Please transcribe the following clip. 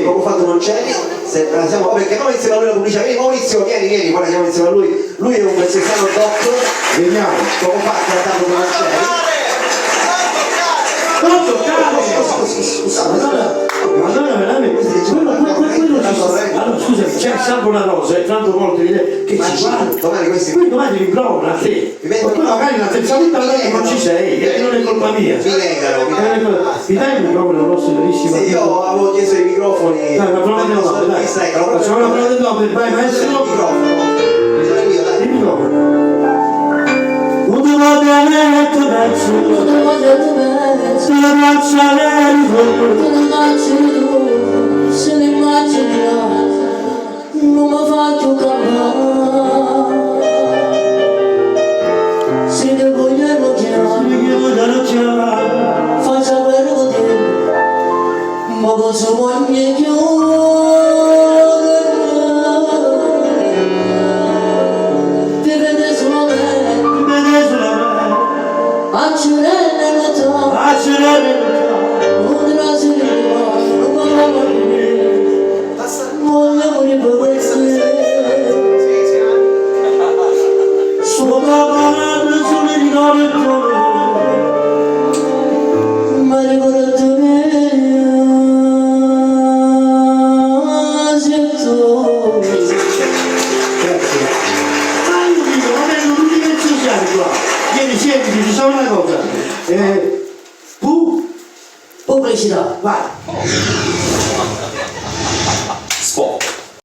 Poco fa tu non c'eri, se la siamo, vabbè, chiamiamo insieme a lui la pubblicità, vieni Maurizio, vieni, vieni, guarda chiamiamo insieme a lui, lui è un vezzosano doc, Vediamo. poco fa ha cantato tu non c'eri. Non toccare! Scusa, Allora, allora veramente, quello, quello, quello ci sta. Allora scusami, c'è Salvo La Rosa e tanto volte che Ma ci sì, guarda. domani questi- Qui domani rimprovera a te. Mi Ma vengono- tu magari la terza volta magari non ci sei, e non è colpa mia. Mi legano, mi Non è colpa- Mi dai il microfono rosso bellissimo? Sì, io avevo chiesto i microfoni. Dai, una prova del nome, dai. Ecco, la prova Facciamo una prova del nome, vai maestro. Il microfono. Sono io, dai. Il microfono. Un te pezzo, se la faccia le ricordo. Non mi faccio campare Se te voglio chiamare Mi chiudo l'occhio. Faccia guerra con te Ma cosa voglio chiudere Ti vede solamente Mi vede solamente. A cerene lontano A cerene lontano. Non te la si rimane Non mi fa morire Voglio morire per questo Sopra parete sulle ricordo. Ma ricordo me se tu Ma io dico, va bene, tutti che ci siamo qua. Vieni, siediti, diciamo una cosa. Eh, pu, Pubblicità vai.